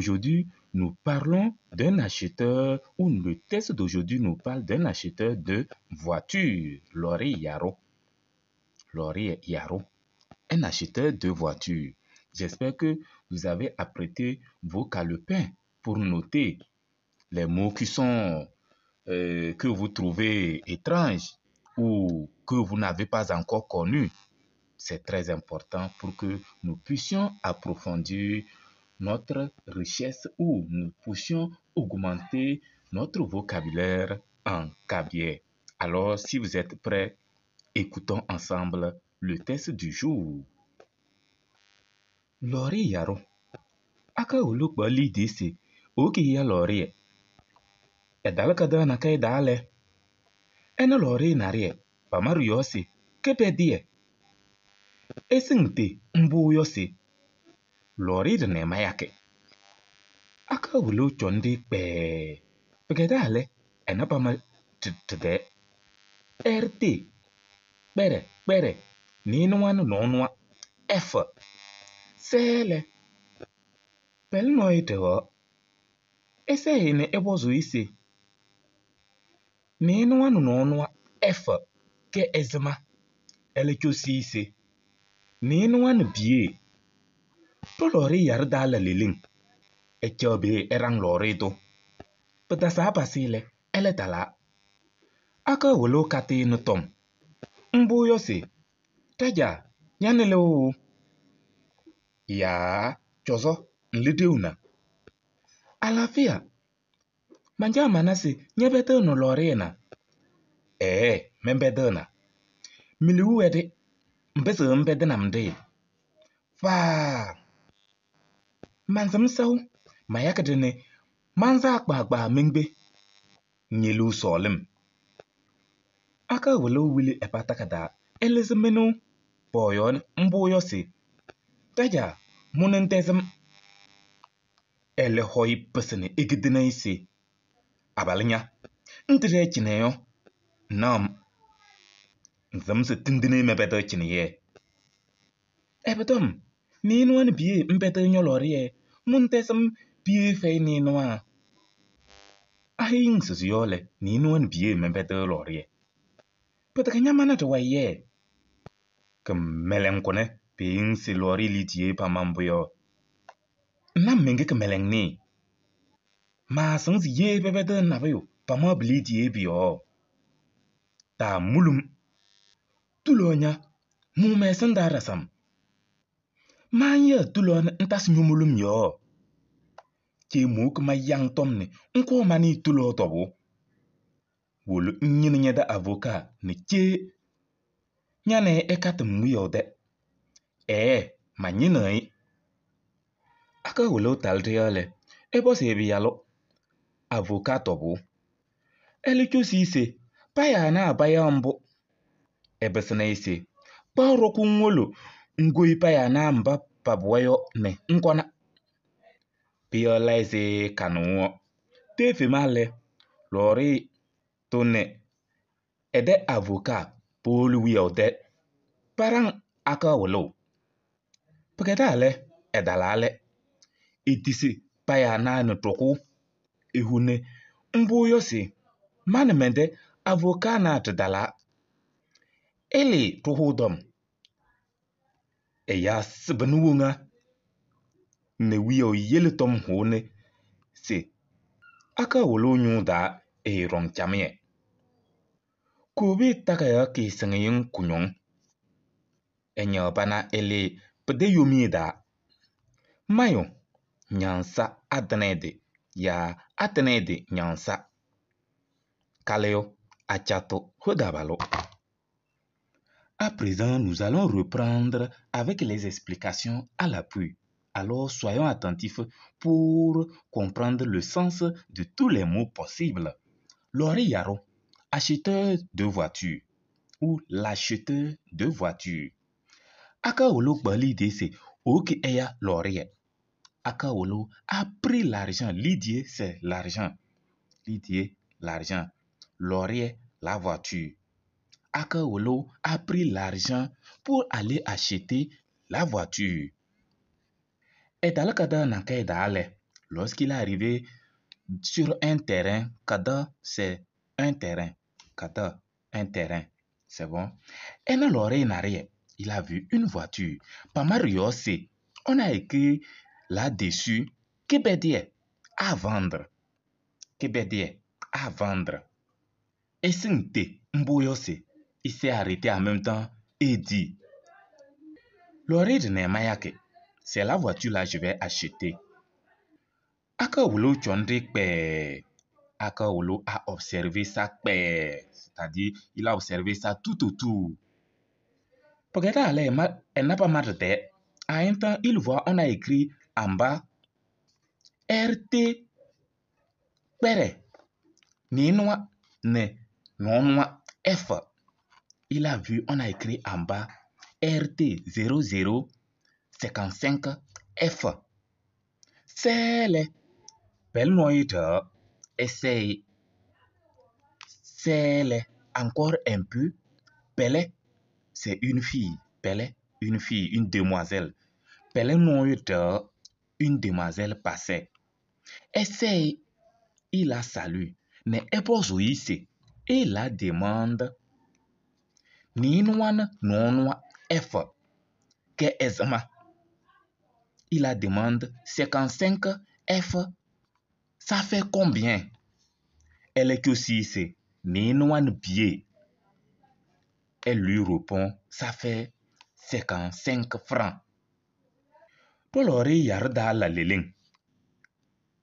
Aujourd'hui, nous parlons d'un acheteur, ou le texte d'aujourd'hui nous parle d'un acheteur de voiture, Lori Yaro. Lori Yaro, un acheteur de voiture. J'espère que vous avez apprêté vos calepins pour noter les mots qui sont que vous trouvez étranges ou que vous n'avez pas encore connus. C'est très important pour que nous puissions approfondir notre richesse ou nous puissions augmenter notre vocabulaire en kabyè. Alors, si vous êtes prêts, écoutons ensemble le texte du jour. Lori Yaro. Aka olokpo lidi se oke ya lori. Edalaka na kai dale. Ena lori narie pamaru yosi kepe die. Esinte mbu yosi lori de ne mayake. Aka wolo chondi pe. Pekedale ena pama tde. RT. Kpere kpere ni nwa no nwa. F. Sele. Pel no ite ho. Ese ene ebozo ise. Ni nwa no nwa. F. Ke ezema. Ele chosi ise. Ni nwa no bie. To lori yar dala leleng. E chobe erang lori do. Peta sa basile ele dala. Aka wolo kate no tom. Mbu yose. Taja, nyanele o. Ya, chozo, nlide una. Alafia. Manja manase, nyebete no lori na. Ee, membede na. Miliu ede, mbese mbede na mde. Fa. Manzam saw, mayakadene, manza akpa akpa mengbe. Nyelu solim. Aka wolo wili epatakada, elezemeno. Boyon mbu yose. Taja, munentezem. Ele hoi pesene igidina ise. Abalinya, ntire chineyo. Nam. Nzamse tindine mebede chineye. Ebedom, ni nwa biye mbede nyolorie. Muntezem biye fe ni nwa. Ahi ngsuziyole ni nwa biye mebede lorie. Pata kanyamana to waye. Kemelenkone pe nsi lori litie pa mambuyo. Na menge kemeleng ni. Ma sengsi ye bebede nabayo pa ma blitie biyo. Ta mulum. Tulonya mu me sendara sam. Ma ye tulon ntas nyumulum yo. Ke muk ma yang tomne nko mani tulo tobo. Wolo nyine nyeda avocat ne ke nyane ekat muyo de. Ee, ma nyine. Aka wolo taldriale ebo se bi yalo. Avocat tobo. Ele chosi ise paya na abaya mbo. Ebesena ise kpọrọkwu nwolo ngoi paya na mba pabwayo ne nkona. Piola ise kanuo. Tefe male lori tone ede avocat polu wiode. Parang aka wolo. Peketale edalale. Itisi paya na no toku. Ehune mbu yosi. Mane mende avocat na tedala. Ele tuhu dom. Eya sibenuwunga. Ne wiyo yele tom hone. Se aka wolo nyu da e rong chamye. Kobe takaya ke sengeyen kunyong. Enya bana ele pede yomi da. Mayo nyansa adenede ya adenede nyansa. Kaleo achato hodabalo. À présent, nous allons reprendre avec les explications à l'appui. Alors, soyons attentifs pour comprendre le sens de tous les mots possibles. Lori Yaro, acheteur de voiture ou l'acheteur de voiture. Aka wolo gbali dese oke eya lori. Aka wolo a pris l'argent. L'idée, c'est l'argent. L'idée, l'argent. Lori, la voiture. Aka wolo a pris l'argent pour aller acheter la voiture. Edalakada na kai dale. Lorsqu'il est arrivé sur un terrain, Kada, c'est un terrain. Kada, un terrain. C'est bon. Et dans l'oreille arrière, il a vu une voiture. Pamariose, on a écrit là-dessus, Kébédier, à vendre. Kébédier, à vendre. Et Sinte, Mboyose, il s'est arrêté en même temps et dit, l'oreille de Nehemiah, c'est la voiture là que je vais acheter. Akawolo Tchondre Kpè. Akawolo a observé ça kpè. C'est-à-dire, il a observé ça tout autour. Peut-être elle n'a pas mal de tête. À un temps, il voit, on a écrit en bas, RT Kpere. Ni noa, ne, non noa, F. Il a vu, on a écrit en bas, RT 00 55 F. C'est le belle noïde. Essaye. C'est le encore un peu. Belle, c'est une fille. Belle, une fille, une demoiselle. Belle noïde, une demoiselle passait. Essaye. Il a salué. Mais épouse et la demande. Ni noine, non noa, F. Que est-ce? Il la demande 55 F. Ça fait combien? Elle est que si c'est ni noine billet. Elle lui répond, ça fait 55 francs. Tolori yarda la lélin.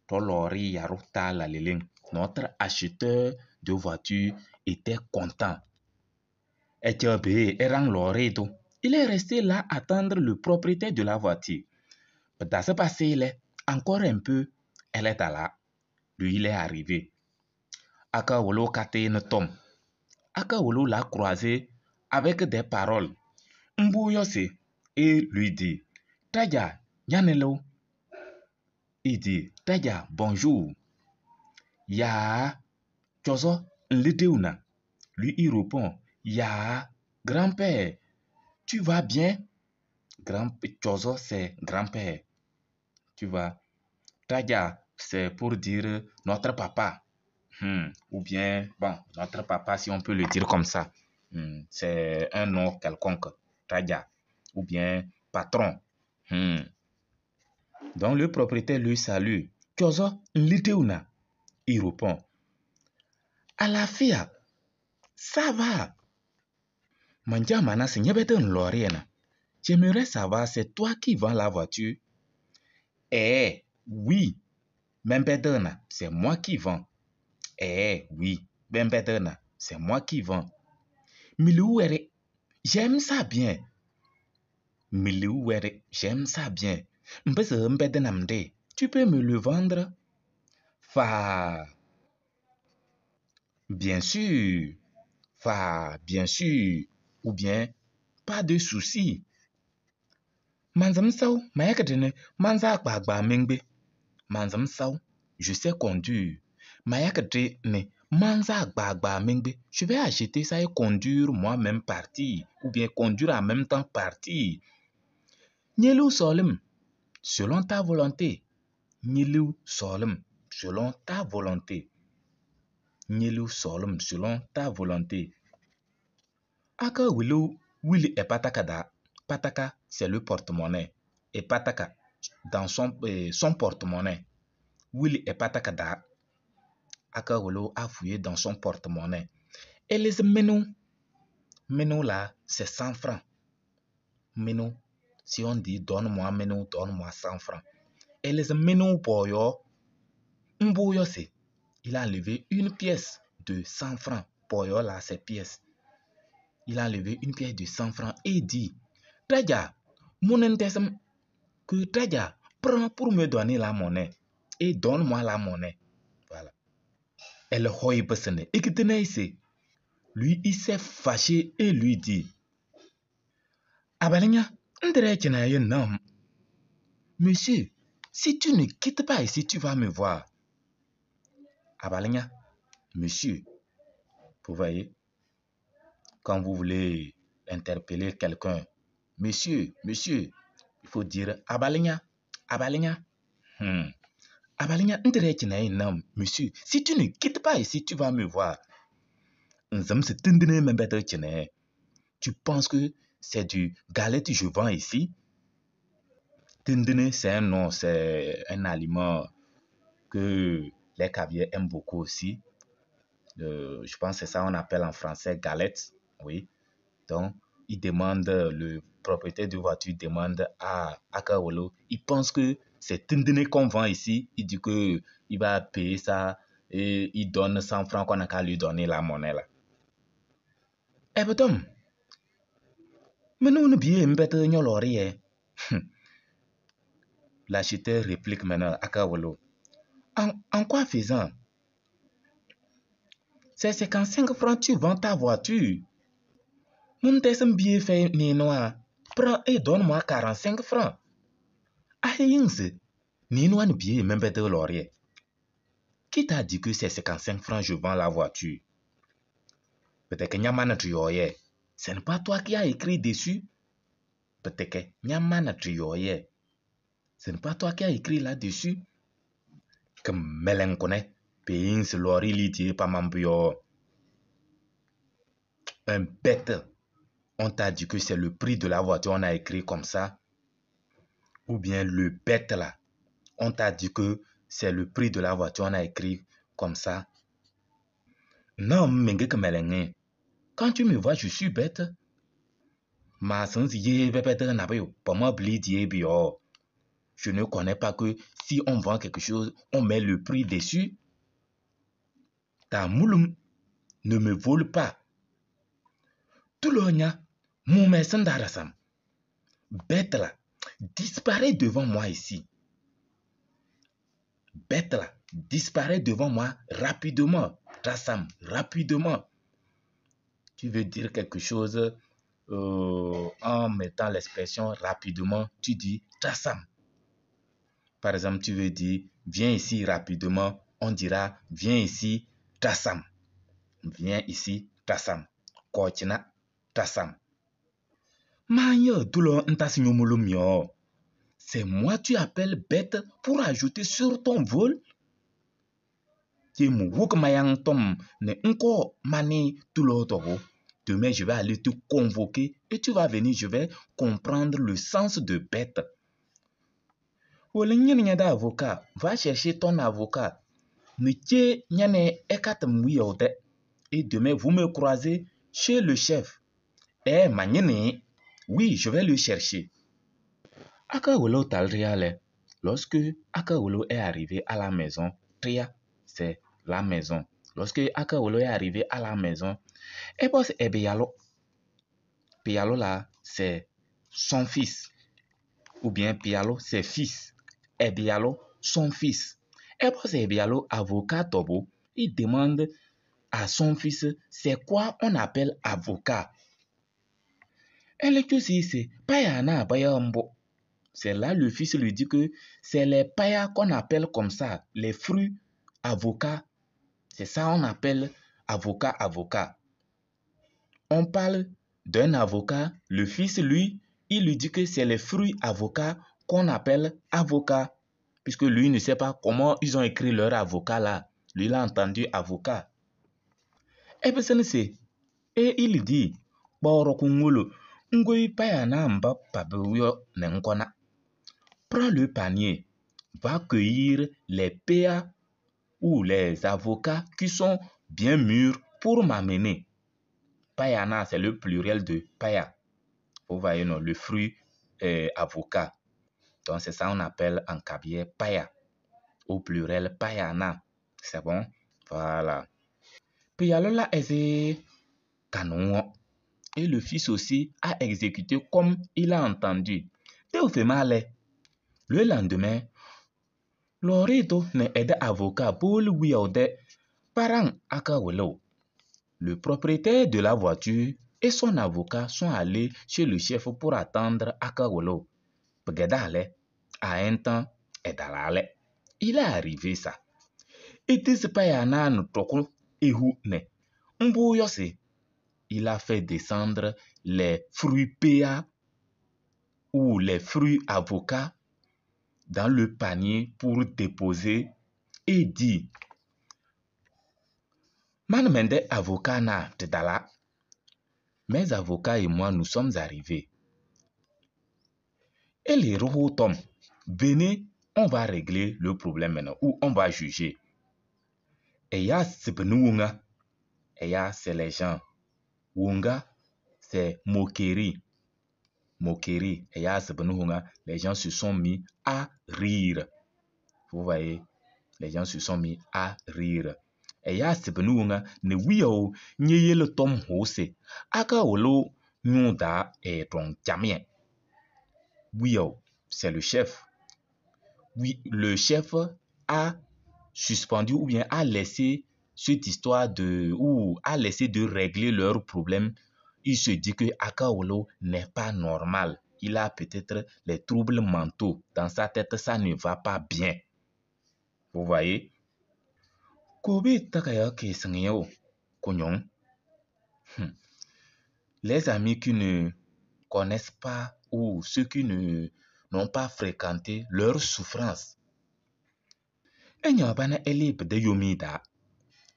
Tolori yarda la lélin. Notre acheteur de voiture était content. Il est resté là attendre le propriétaire de la voiture. Dans ce passé, il est encore un peu, elle est là. Lui, il est arrivé. Akawolo kate tom. Akawolo l'a croisé avec des paroles. Mbuyose et lui dit, Taja, Yanelo. Il dit, Taja, bonjour. Ya, Chozo, Nlideuna. Lui, il répond, Ya, grand-père, tu vas bien? Grand, Chozo, c'est grand-père. Tu vois. Taja, c'est pour dire notre papa. Ou bien, bon, notre papa, si on peut le dire comme ça. C'est un nom quelconque. Taja. Ou bien patron. Donc le propriétaire lui salue. Chozo, Nlideuna. Il répond, à la fille, ça va. Manja mana se nyebete nloriena. J'aimerais savoir, c'est toi qui vends la voiture? Eh, oui. Membedena, c'est moi qui vends. Eh, oui. Membedena, c'est moi qui vends. Milouere, j'aime ça bien. Milouere, j'aime ça bien. Mbese mbedena mde, tu peux me le vendre? Fa, bien sûr. Fa, bien sûr. Ou bien, pas de souci. Manzam sao, mayakadene, manza gbagba mengbe. Manzam sao, je sais conduire. Mayakadene, manza gbagba mengbe. Je vais acheter ça et conduire moi-même partir. Ou bien conduire en même temps partir. Nyelou solim, selon ta volonté. Nyelou solim, selon ta volonté. Nyelou solim, selon ta volonté. Aka wilou, wili e patakada. Pataka, c'est le porte-monnaie. Et pataka, dans son porte-monnaie. Wili e patakada. Aka wilou a fouillé dans son porte-monnaie. Et les menous, menous là, c'est 100 francs. Menou, si on dit donne-moi menou, donne-moi 100 francs. Et les menous boyo, mboyo c'est, il a enlevé une pièce de 100 francs. Boyo là, c'est pièce. Il a enlevé une pièce de 100 francs et dit, Taja, mon intesme, que Taja, prends pour me donner la monnaie et donne-moi la monnaie. Voilà. Elle hoye besene. Et que tenez ici. Lui, il s'est fâché et lui dit, Abalenya, ndere tchena ye nam. Monsieur, si tu ne quittes pas ici, tu vas me voir. Abalenya, monsieur, vous voyez, quand vous voulez interpeller quelqu'un, monsieur, monsieur, il faut dire Abalenya, Abalenya. Non, monsieur, si tu ne quittes pas ici, tu vas me voir. Tu penses que c'est du galette que je vends ici? Tindine, c'est un nom, c'est un aliment que les Kabyè aiment beaucoup aussi. Je pense que c'est ça qu'on appelle en français galette. Oui. Donc, il demande, le propriétaire de voiture demande à Akawolo. Il pense que c'est Tindine qu'on vend ici. Il dit que il va payer ça et il donne 100 francs qu'on a qu'à lui donner la monnaie là. Eh ben, mais nous, nous bien L'acheteur réplique maintenant Akawolo. En quoi faisant? C'est 55 francs, tu vends ta voiture. Mon billet fait noir. Prends et donne-moi 45 francs. Ah, billet même laurier. Qui t'a dit que c'est 55 francs, je vends la voiture? Peut-être que nyamana triyoye. Ce n'est pas toi qui as écrit dessus. Peut-être que nyamana triyoye. Ce n'est pas toi qui as écrit là-dessus. Que melen connaît. Pays lori litier pas mambio. Un bête. On t'a dit que c'est le prix de la voiture, on a écrit comme ça. Ou bien le bête là. On t'a dit que c'est le prix de la voiture, on a écrit comme ça. Non, mais quand tu me vois, je suis bête. Ma Je ne connais pas que si on vend quelque chose, on met le prix dessus. Ta mouloum ne me vole pas. Tout le monde, bête là, disparaît devant moi ici. Bête là, disparaît devant moi rapidement. Rassam, rapidement. Tu veux dire quelque chose en mettant l'expression rapidement, tu dis Rassam. Par exemple, tu veux dire viens ici rapidement, on dira viens ici Rassam. Viens ici Rassam. Kochina Rassam. C'est moi tu appelles bête pour ajouter sur ton vol. Demain, je vais aller te convoquer et tu vas venir, je vais comprendre le sens de bête. Avocat, va chercher ton avocat. Et demain, vous me croisez chez le chef. Eh, oui, je vais le chercher. Akawolo talriale. Lorsque Akawolo est arrivé à la maison, Tria, c'est la maison. Lorsque Akawolo est arrivé à la maison, et boss Ebeyalo. Pialo là, c'est son fils. Ou bien Pialo, c'est fils. Ebeyalo, son fils. Et boss Ebeyalo, avocat Tobo, il demande à son fils, c'est quoi on appelle avocat? C'est là le fils lui dit que c'est les payas qu'on appelle comme ça, les fruits avocats. C'est ça on appelle avocat, avocat. On parle d'un avocat, le fils lui, il lui dit que c'est les fruits avocats qu'on appelle avocat. Puisque lui ne sait pas comment ils ont écrit leur avocat là. Lui il a entendu avocat. Et puis et il dit, Prends le panier, va cueillir les PA ou les avocats qui sont bien mûrs pour m'amener. Payana, c'est le pluriel de paya. Vous voyez, non, le fruit avocat. Donc, c'est ça qu'on appelle en kabyè paya. Au pluriel payana. C'est bon? Voilà. Payalola est canon. Et le fils aussi a exécuté comme il a entendu. Le lendemain, Lorito ne aide avocat pour lui parent akawolo. Le propriétaire de la voiture et son avocat sont allés chez le chef pour attendre Akawolo. Pgedale, à un temps, edalale. Il est arrivé ça. Il a fait descendre les fruits PA ou les fruits avocats dans le panier pour déposer et dit: Man mende avocat na tedala. Mes avocats et moi, nous sommes arrivés. Et les robots, venez, on va régler le problème maintenant, ou on va juger. Et ya c'est. Et ya, c'est les gens. Wunga, c'est moquerie. Moquerie. Et ya les gens se sont mis à rire. Vous voyez, les gens se sont mis à rire. Et ya c'est ne wiyo nye le tom hose. Aka wolo nyunda et ton jamien. Wiyo, c'est le chef. Oui, le chef a suspendu ou bien a laissé cette histoire de, ou a laissé de régler leurs problèmes. Il se dit que Akawolo n'est pas normal. Il a peut-être les troubles mentaux. Dans sa tête, ça ne va pas bien. Vous voyez? Kobe Takaya. Les amis qui ne connaissent pas ou ceux qui ne n'ont pas fréquenté leur souffrance.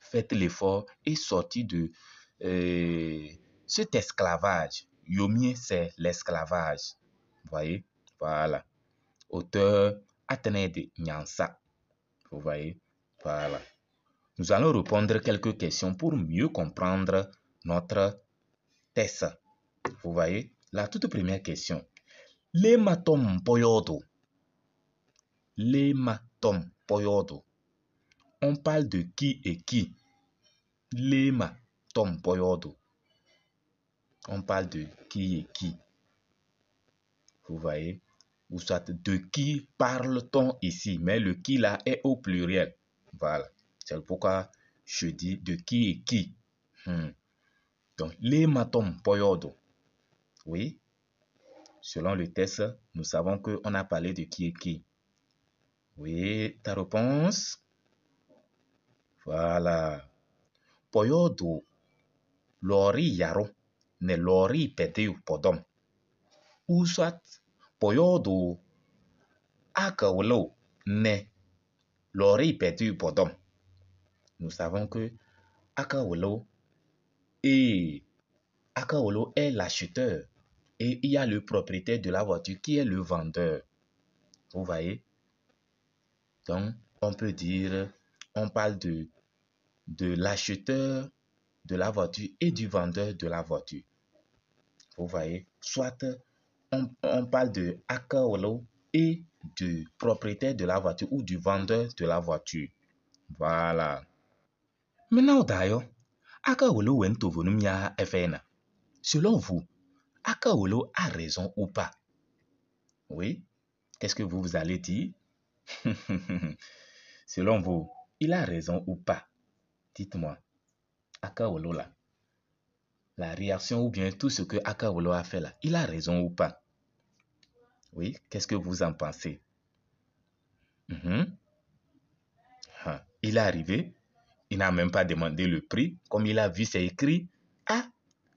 Faites l'effort et sortez de cet esclavage. Yomi, c'est l'esclavage. Vous voyez? Voilà. Auteur Athénée de Nyansa. Vous voyez? Voilà. Nous allons répondre quelques questions pour mieux comprendre notre texte. Vous voyez? La toute première question. L'hématome poyodo. L'hématome poyodo. On parle de qui et qui? L'hématome poyodo. On parle de qui et qui? Vous voyez? Ou soit de qui parle-t-on ici? Mais le qui là est au pluriel. Voilà. C'est pourquoi je dis de qui et qui. Donc, l'hématome poyodo. Oui. Selon le test, nous savons qu'on a parlé de qui et qui. Oui, ta réponse? Voilà. Poyodo, lori yaro, ne lori pete podom. Ou soit, poyodo, akawolo, ne lori pete podom. Nous savons que akawolo et akawolo est l'acheteur. Et il y a le propriétaire de la voiture qui est le vendeur. Vous voyez? Donc, on peut dire, on parle de l'acheteur de la voiture et du vendeur de la voiture. Vous voyez? Soit on parle de Akawolo et du propriétaire de la voiture ou du vendeur de la voiture. Voilà. Maintenant, d'ailleurs, Akawolo Wentovonumia FN. Selon vous, Akawolo a raison ou pas? Oui? Qu'est-ce que vous allez dire? Selon vous, il a raison ou pas? Dites-moi. Akawolo là. La réaction ou bien tout ce que Akawolo a fait là, il a raison ou pas? Oui, qu'est-ce que vous en pensez? Il est arrivé, il n'a même pas demandé le prix. Comme il a vu, c'est écrit. Ah,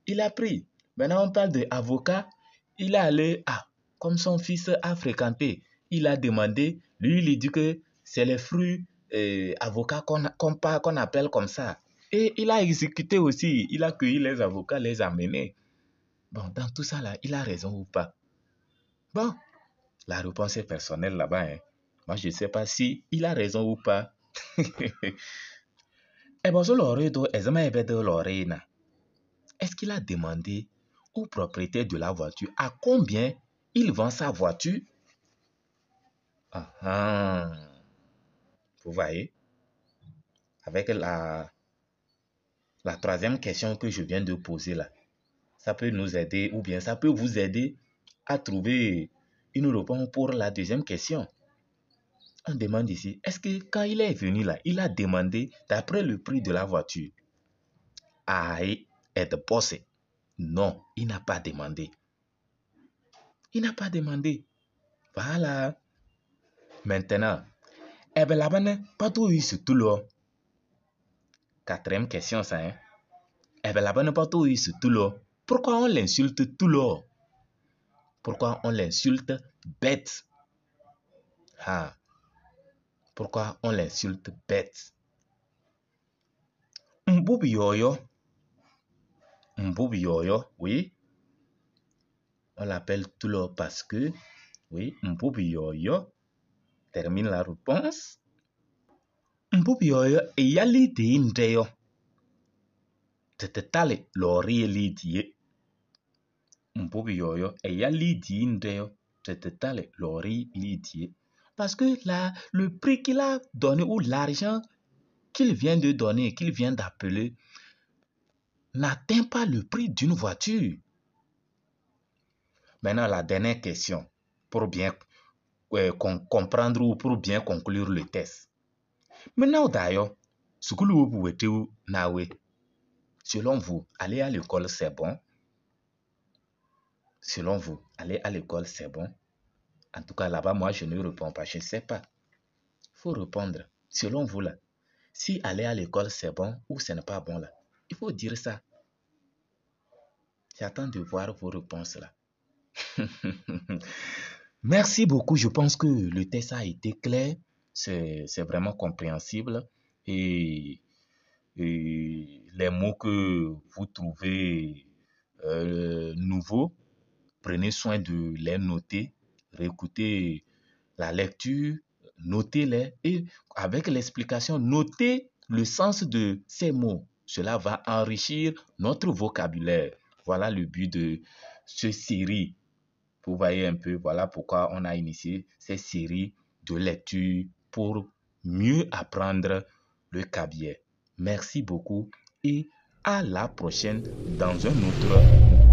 il a pris. Maintenant, on parle d'avocat. Il est allé, ah, comme son fils a fréquenté, il a demandé. Lui, il dit que c'est les fruits avocats qu'on appelle comme ça. Et il a exécuté aussi. Il a cueilli les avocats, les a amenés. Bon, dans tout ça là, il a raison ou pas? Bon, la réponse est personnelle là-bas. Hein. Moi, je ne sais pas si il a raison ou pas. Est-ce qu'il a demandé au propriétaire de la voiture à combien il vend sa voiture? Ah, ah. Vous voyez? Avec la troisième question que je viens de poser là, ça peut nous aider ou bien ça peut vous aider à trouver une réponse pour la deuxième question. On demande ici, est-ce que quand il est venu là, il a demandé d'après le prix de la voiture? Aïe, est bossé. Non, il n'a pas demandé. Il n'a pas demandé. Voilà. Maintenant, eh ben là-bas, pas tout tout là. Quatrième question, ça, hein. Eh ben là-bas, pas tout tout là. Pourquoi on l'insulte tout là? Pourquoi on l'insulte bête? Ah. Pourquoi on l'insulte bête? Mboubi yoyo. Mboubi yoyo, oui. On l'appelle Tulo parce que, oui, Mboubi yoyo. Termine la réponse. Mboubi yoyo eyali de ndeyo. Tetetale lori lidie. Mboubi yoyo eyali di ndeyo. Tetetale lori lidie. Parce que là, le prix qu'il a donné ou l'argent qu'il vient de donner, qu'il vient d'appeler, n'atteint pas le prix d'une voiture. Maintenant, la dernière question, pour bien comprendre ou pour bien conclure le test. Maintenant, d'ailleurs, ce que vous pouvez selon vous, aller à l'école, c'est bon? Selon vous, aller à l'école, c'est bon? En tout cas, là-bas, moi, je ne réponds pas. Je ne sais pas. Il faut répondre. Selon vous, là, si aller à l'école, c'est bon ou ce n'est pas bon, là, il faut dire ça. J'attends de voir vos réponses, là. Merci beaucoup. Je pense que le test a été clair. C'est vraiment compréhensible. Et les mots que vous trouvez nouveaux, prenez soin de les noter. Réécoutez la lecture, notez-les et avec l'explication, notez le sens de ces mots. Cela va enrichir notre vocabulaire. Voilà le but de cette série. Vous voyez un peu, voilà pourquoi on a initié cette série de lecture pour mieux apprendre le kabyè. Merci beaucoup et à la prochaine dans un autre